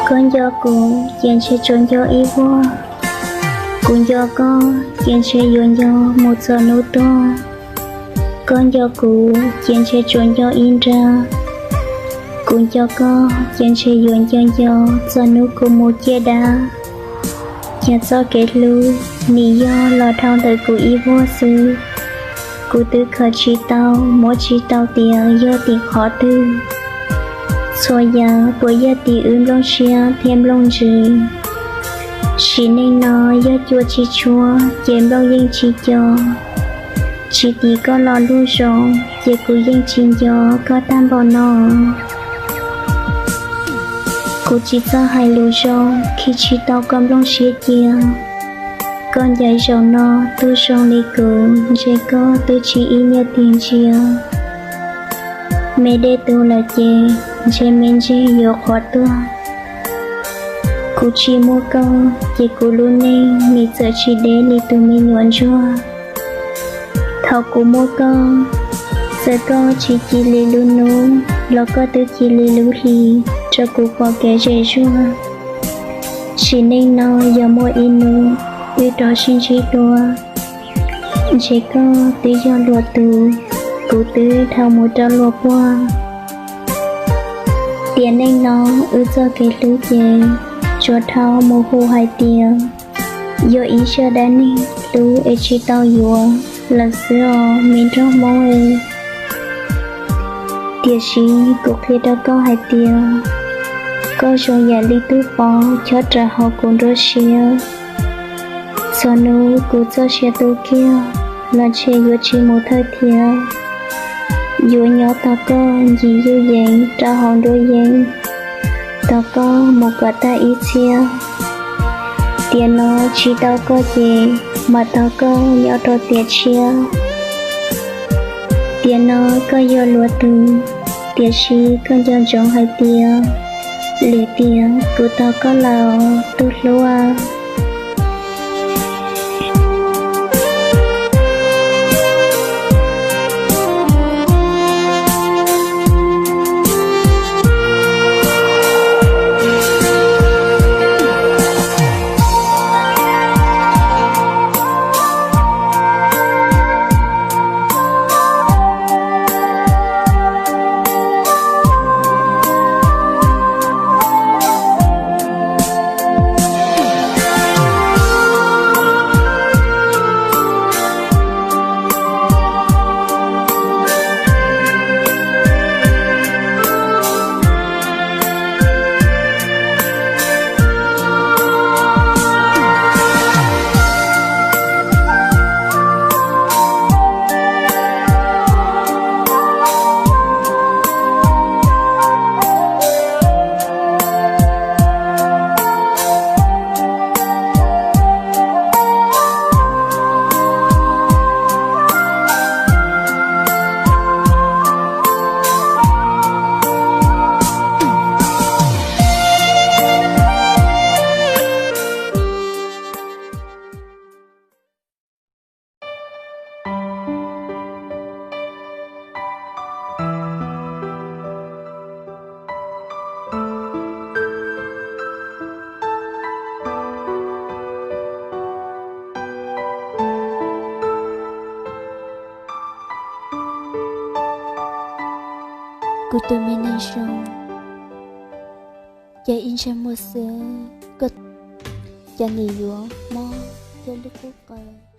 Koj nco kuv ces ntshe tsuas nco ib vuag, kuv nco koj ces ntshe yuav nco mus txog hnub tuag. Koj nco kuv ces ntshe tsuas nco ib nrab, kuv nco koj ces ntshe yuav nco nco txog hnub kuv mus ciaj dab. Cas txoj kev hlub nim yog los dhau ntawm kuv ib vuag xwb, kuv twb khaws tsis tau, muab tsis tau tias yog tim qhov twg. Txhua yam puas yog tim wb nplooj siab thiab nplooj ntsws. Sim neej no yog cua tsis tshuab ces nplooj yeej tsis co. Tsis tim koj los luag zoo ces kuv yeej tsis nco koj tag npaum no. Kuv tsis txawj hais lus zoo khi tsis tau koj nplooj siab cia. Koj ncaim zaum no tuaj zoo li kuv ntshe koj twb tsis ib nyuag tig ntsia. Me dej tu lawm ces ntshe me ntsis yuav qhuav tuag. Kuv tsis muaj koj ces kuv lub neej nim txawm tsis deb li tus me nyuam ntsuag. Thaum kuv muaj koj, txawm koj tsis cia li lub hnub los koj twb cia li lub hli rau kuv pom kev zem zuag. Sim neej no yog muaj ib hnub wb rov sib ntsib dua, ntshe koj twb yog luag tus, kuv twb dhau mus rau luag puag. Tiam neej no wb txoj kev hlub ces tsuas dhau mus hu hais tias yog ib zaj dab neeg hlub es tsis tau yuav lawm xwb os me nraug Hmoob. Tiam sis kuv qhia rau koj hais tias koj zoo yam li tub pov chob rawv hauv kuv nruab siab. Txog hnub kuv txoj sia tu kiag los ntshe yuav tsis mus thawj thiab. Yuav nyob tos koj ncig yuj yees rau hauv nruab yeeb, tos koj mus kom tag ib txhiab. Tiam no tsis tau koj ces mam tos koj nyob rau tiam tshiab. Tiam no koj yog luag tus, tiam sis koj nco ntsoov hais tias, lim tias kuv tos koj lawm tus hlub. Kuv tus me neeg zoo, ces ib ntsais muag xwb, koj cas nim yuav mob thiab lub qub qw.